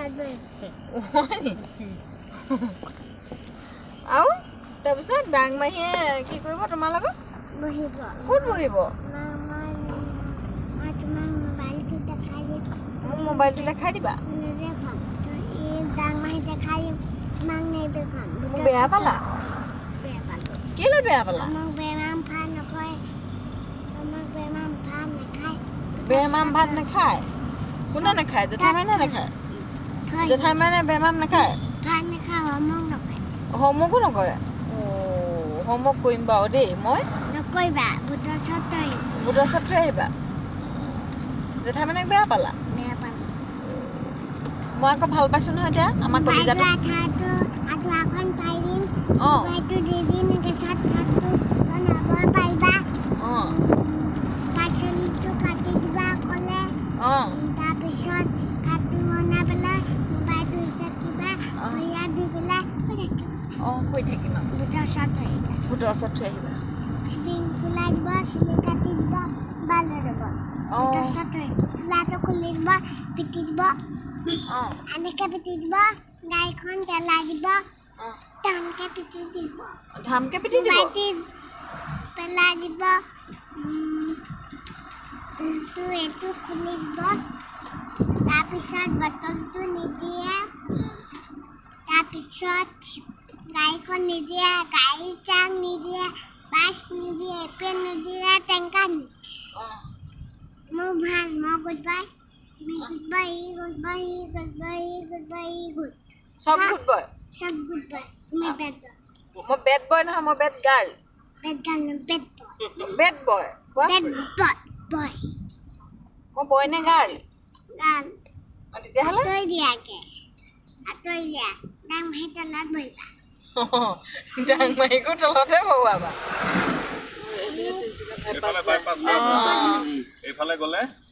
ইয়াত বহিব। হয় নি? আৰু তাৰপিছত দাং মাহীয়ে কি কৰিব তোমাৰ লগত? বহিব। ক'ত বহিব? মই তোমাক মোবাইলটো দেখাই দিম। মোক মোবাইলটো দেখাই দিবা? নেদেখাম। এই ডাং মাহী দেখাই দিম, তোমাক নেদেখাম। মোক বেয়া পালা? বেয়া পালোঁ। কেলে বেয়া পালা? আমাক বেমাৰ ভাত নকৰে, আমাক বেমাৰ ভাত নাখায়। বেমাম ভাত নাখায়? কোনে নাখায়? জেঠাই মাইনে নাখায়? থৈ। জেঠাই মাইনে বেমাম নাখায়? ভাত নাখায়, হোমৱৰ্ক নকৰে। হোমৱৰ্কো নকৰে? অ' হোমৱৰ্ক কৰিম বাৰু দেই মই। নকৰিবা, ভূতৰ ওচৰত থৈ। ভূতৰ ওচৰত থৈ আহিবা। জেঠাই মাইনাক বেয়া পালা? বেয়া পালোঁ। মই আকৌ ভাল পাইছোঁ নহয় এতিয়া আমাৰ কলিজাটো। আঠাটো আঁঠুৱাখন পাৰি দিম। মোবাইলটো দি দিম, গেছত ভাতটো বনাব পাৰিবা। পাচলিটো কাটি দিবা ক'লে। তাৰপিছত ভাতটো বনাই পেলাই মোবাইলটো কিবা ভৰিয়া দি পেলাই শুই থাকিবা। অঁ, শুই থাকিম আৰু। ভূতৰ ওচৰত থৈ আহিবা। ভূতৰ ওচৰত থৈ আহিবা। ৰিং খোলাই দিব, চুলি কাটি দিব, বাল দিব। ভূতৰ ওচৰত থৈ আহিবা। চোলাটো খুলি দিব, পিটি দিব। এনেকৈ পিটি দিব, গাড়ীখন পেলাই দিব। টানকৈ পিটি দিব। ধামকে পিটি দিব? মোবাইলটি পেলাই দিব, এইটো এইটো খুলি দিব। তাৰপিছত বটলটো নিদিয়ে। তাৰপিছত গাড়ীখন নিদিয়ে, গাড়ী চাং নিদিয়ে, বাছ নিদিয়ে, এপ্লেন নিদিয়ে, টেংকাৰ নিদিয়ে। মোৰ ভাল, মই গুড বয়, তুমি গুড বয়, ই গুড বয়, ই গুড বয়, ই গুড বয়, ই গুড। চব গুড বয়? চব গুড বয়, তুমি বেড বয়। মই বেড বয় নহয়, মই bed girl. Bed girl, bed boy. Bed boy কোৱা। বেড বয় বয়। মই বয় নে গাৰ্ল? গাৰ্ল। তেতিয়াহ'লে? আঁতৰি দিয়াগে, আঁতৰি দিয়া। ডাং মাহী তলত বহিবা। ডাং মাহীকো তলতে বহুৱাবা। এইফালে বাইপাছ, এইফালে গ'লে।